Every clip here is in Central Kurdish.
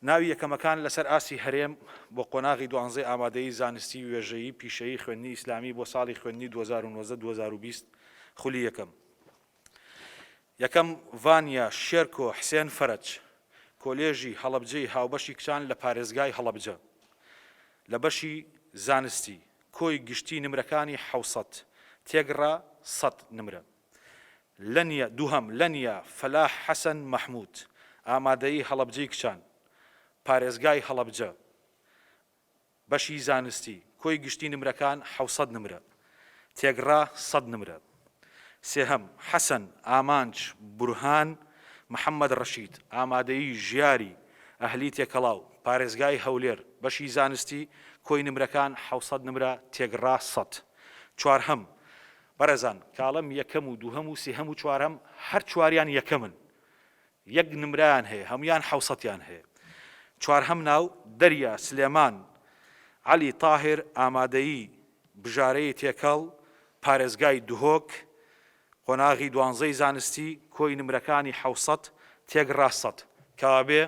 ناوی یەکەمەکان لەسەر ئاستی هەرێم بۆ قۆناغی دوانزەی ئامادەیی زانستی وێژەیی پیشەیی خوێندنی ئیسلامی بۆ ساڵی خوێندنی 2019 2020 خولی یەکەم. یەکەم، ڤانیا شێرکۆ حسێن فەرەج، کۆلێژی هەڵەبجەی هاوبەشی کچان لە پارێزگای هەڵەبجە، لە بەشی زانستی، کۆی گشتی نمرەکانی 700، تێکڕا 100 نمرە. لەنیا، دووهەم، لەنیا فەلاح حەسەن مەحمود، ئامادەیی هەڵەبجەی کچان، پارێزگای هەڵەبجە، بەشی زانستی، کۆی گشتی نمرەکان 700 نمرە، تێکڕا 100 نمرە. سێهەم، حەسەن ئامانج بورهان محەمەد ڕەشید، ئامادەیی ژیاری ئەهلی تێکەڵاو، پارێزگای هەولێر، بەشی زانستی، کۆی نمرەکان 700 نمرە، تێکڕا 100. چوارهەم، بەڕێزان کاڵم یەکەم و دووهەم و سێهەم و چوارهەم هەر چواریان یەکەمن یەک نمرەیان هەیە هەموویان حەوسەتیان هەیە چوارهەم ناو دەریا سلێمان عەلی تاهر ئامادەیی بژارەی تێکەڵ پارێزگای دهۆک قۆناغی دوانزەی زانستی کۆی نمرەکانی حەوسەت تێکڕا سەد کەوابێ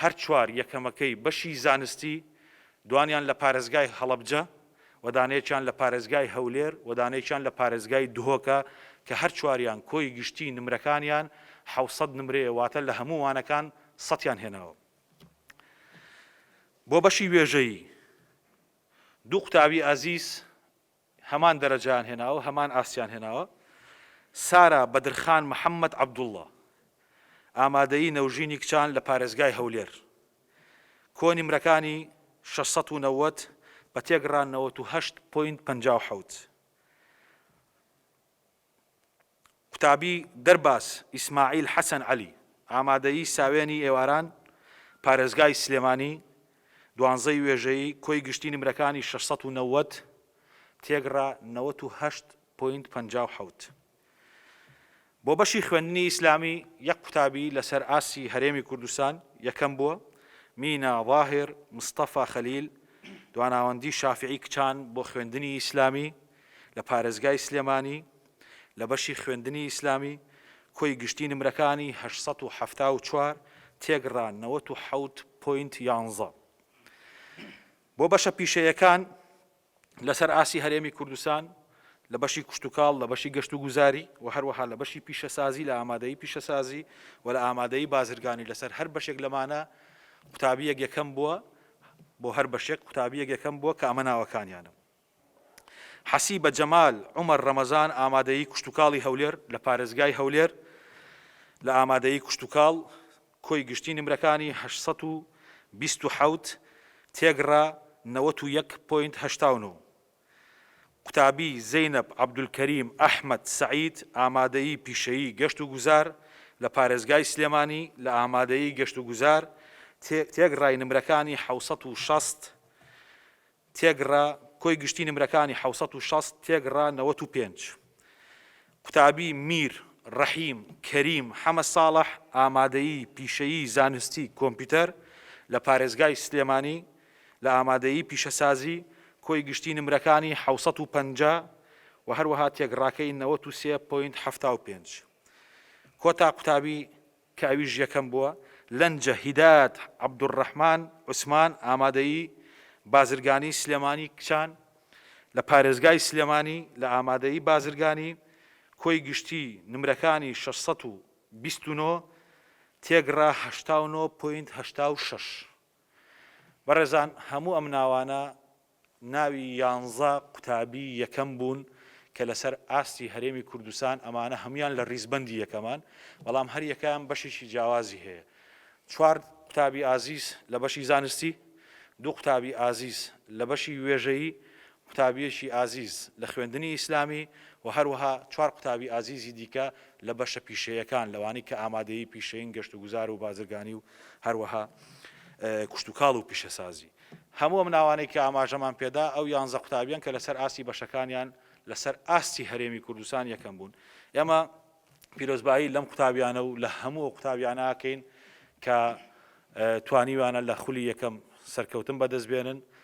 هەر چوار یەکەمەکەی بەشی زانستی دوانیان لە پارێزگای هەڵەبجە و دانەیەکیان لە پارێزگای هەولێر و دانەیەکیان لە پارێزگای دهۆکە کە هەر چواریان کۆی گشتی نمرەکانیان 700 نمرەیە واتە لە هەموو وانەکان سەتیان هێناوە. بۆ بەشی وێژەیی دوو قوتابی ئازیز هەمان دەرەجەیان هێناوە هەمان ئاستیان هێناوە سارا بەدرخان محەممەد عەبدوڵڵا ئامادەیی نەوژینی کچان لە پارێزگای هەولێر کۆ نمرەکانی 690 بە تێکڕا 98 point 57. قوتابی دەرباز ئیسماعیل حەسەن عەلی، ئامادەیی ساوێنی ئێواران، پارێزگای سلێمانی، دوانزەی وێژەیی، کۆی گشتی نمرەکانی 690، تێکڕا 98 point 57. بۆ بەشی خوێندنی ئیسلامی یەک قوتابی لەسەر ئاستی هەرێمی کوردستان یەکەم بووە، مینا ظاهر مستەفا خەلیل، دواناوەندی شافعی کچان بۆ خوێندنی ئیسلامی لە پارێزگای سلێمانی لە بەشی خوێندنی ئیسلامی کۆی گشتی نمرەکانی 874 تێکڕا 97 point 11. بۆ بەشە پیشەیەکان لەسەر ئاستی هەرێمی کوردستان لە بەشی کشتوکاڵ، لە بەشی گەشتوگوزاری و هەروەها لە بەشی پیشەسازی، لە ئامادەیی پیشەسازی و لە ئامادەیی بازرگانی لەسەر هەر بەشێک لەمانە قوتابییەک یەکەم بووە، بۆ هەر بەشێک قوتابییەک یەکەم بووە کە ئەمە ناوەکانیانە. حەسیبە جەمال عومەر ڕەمەزان ئامادەیی کشتوکاڵی هەولێر لە پارێزگای هەولێر لە ئامادەیی کشتوکاڵ کۆی گشتی نمرەکانی 827 تێکڕا 91 point 89. قوتابی زەینەب عەبدولکەریم ئەحمەد سەعید ئامادەیی پیشەیی گەشت و گوزار لە پارێزگای سلێمانی لە ئامادەیی گەشت و گوزار تێکڕای نمرەکانی 760 تێکڕا کۆی گشتی نمرەکانی 760 تێکڕا 95. قوتابی میر ڕەحیم کەریم حەمە ساڵح ئامادەیی پیشەیی زانستی کۆمپیوتەر لە پارێزگای سلێمانی لە ئامادەیی پیشەسازی کۆی گشتی نمرەکانی 750 و هەروەها تێکڕاکەی 93 point 75. کۆتا قوتابی کە ئەویش یەکەم بووە، لەنجە هیدایەت عەبدولڕەحمان عوسمان ئامادەیی بازرگانی سلێمانی کچان لە پارێزگای سلێمانی لە ئامادەیی بازرگانی کۆی گشتی نمرەکانی 629 تێکڕا 89 point 86. بەڕێزان هەموو ئەم ناوانە ناوی یانزە قوتابی یەکەم بوون کە لەسەر ئاستی هەرێمی کوردستان ئەمانە هەموویان لە ڕیزبەندی یەکەمان بەڵام هەر یەکەیان بەشێکی جیاوازی هەیە چوار قوتابی ئازیز لە بەشی زانستی دوو قوتابی ئازیز لە بەشی وێژەیی قوتابیەکی ئازیز لە خوێندنی ئیسلامی و هەروەها چوار قوتابی ئازیزی دیکە لە بەشە پیشەیەکان لەوانەی کە ئامادەیی پیشەیین گەشتوگوزار و بازرگانی و هەروەها کشتوکاڵ و پیشەسازی. هەموو ئەم ناوانەی کە ئاماژەمان پێدا ئەو یانزە قوتابیان کە لەسەر ئاستی بەشەکانیان لەسەر ئاستی هەرێمی کوردستان یەکەم بوون. ئێمە پیرۆزبایی لەم قوتابیانە و لە هەموو ئەو قوتابیانە ئەکەین کە توانیویانە لە خولی یەکەم سەرکەوتن بەدەست بێنن.